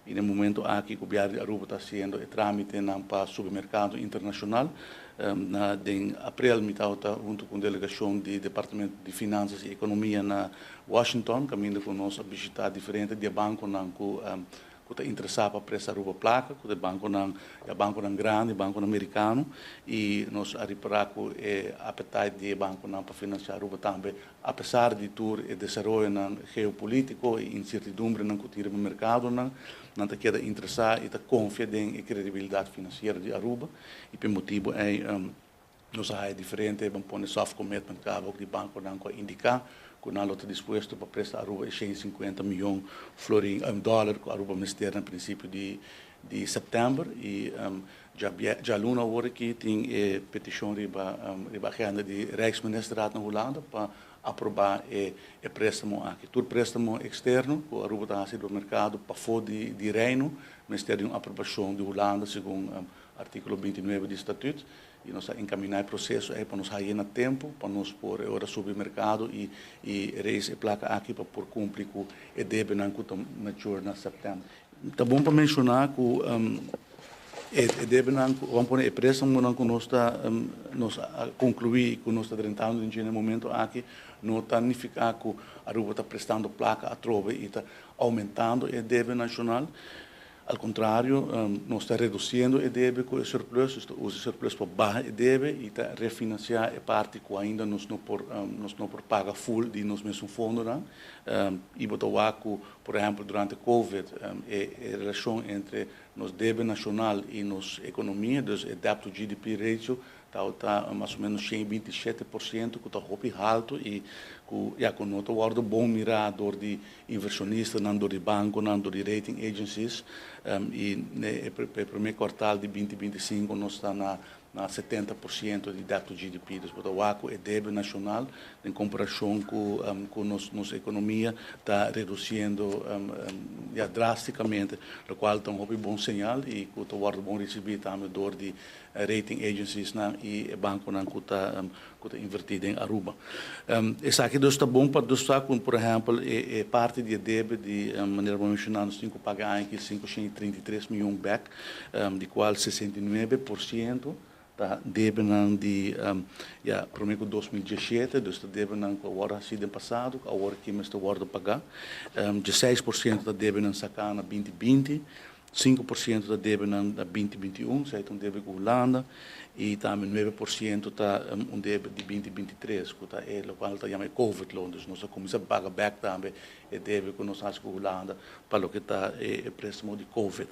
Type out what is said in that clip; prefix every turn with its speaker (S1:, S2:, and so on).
S1: I na e momento aki gobièrnu di Aruba ta hasiendo e trámitenan pa subi merkado internashonal. Na aprel mi tabata huntu ku delegashon di Departamento di Finansa i Ekonomia na Washington, kaminda ku nos a bishitá diferente di bankonan ku ta interesá pa presta Aruba plaka, ku e bankonan grandi, bankonan amerikano, i nos a ripará ku e appetite di bankonan pa finansiá Aruba tambe, apesar di tur e desaroyo geopolítiko i insertidumbre ku tin den merkado, nan ta keda interesá i ta konfia den kredibilidat finansiero di Aruba, i pa e motibu ei nos a diferente, ban pone, soft commitment kaba di bankonan ku a indiká ku nan ta dispuesto pa presta Aruba 150 mion florin, dòler ku Aruba mester na prinsipio di sèptèmber. I djaluna awor aki tin e petishon riba agenda di Rijksministerraad na Hulanda pa aprobá e préstamo aki. Tur préstamo eksterno ku Aruba ta hasi den merkado pafó di Reino mester di un aprobashon di Hulanda segun artíkulo 29 di statuut, i nos a enkaminá e proseso ei pa nos haña na tempu pa nos por ora subi merkado i raise e plaka aki pa por kumpli ku e debe nan ku mature na sèptèmber. Ta bon pa menshoná ku e debe nan, ban pone, e préstamo nan ku nos a konkluí ku nos ta drentando den e momento aki no ta nifiká ku Aruba ta prestando plaka atrobe i ta oumentando e debe nashonal. Al kontrario, nos ta redusiendo e debe ku e surplus, ta usa e surplus pa baha e debe i ta refinansiá e parti ku ainda nos no por paga full di nos mes fondonan. I bo ta wak ku, por ehèmpel, durante COVID, e relashon entre nos debe nashonal i nos ekonomia, dus e debt to GDP ratio, ta mas o ménos 127%, ku ta hopi haltu i ku, ja, ku no ta wòrdu bon mirá dor di invershonistanan, dor di bankonan, dor di rating agencies. I e promé kuartal di 2025 nos ta na 70% di debt to GDP. Dus bo ta wak ku e debe nashonal, den komparashon ku nos ekonomia, ta redusiendo ja, drástikamente, lokual ta un bon señal i ku ta wòrdu bon risibí tambe dor di rating agencies nan i bankonan ku ta invertí den Aruba. Esaki dus ta bon pa dus ku, por ehèmpel, e parti di debe di manera bo a menshoná, nos tin ku paga aki 533 mion bèk, di kual 69% ta debe nan di ja, promé ku 2017, dus ta debe nan ku a wòrdu hasí den pasado, ku awor aki mester wòrdu pagá. 16% ta debe nan saká na 2020, 5% ta debe nan na 2021, esei ta un debe ku Hulanda, i tambe 9% ta un debe di 2023, ku ta e lokual ta yama COVID loan, dus nos a kuminsá paga bèk tambe e debe ku nos a hasi ku Hulanda pa loke ta e préstamo di COVID.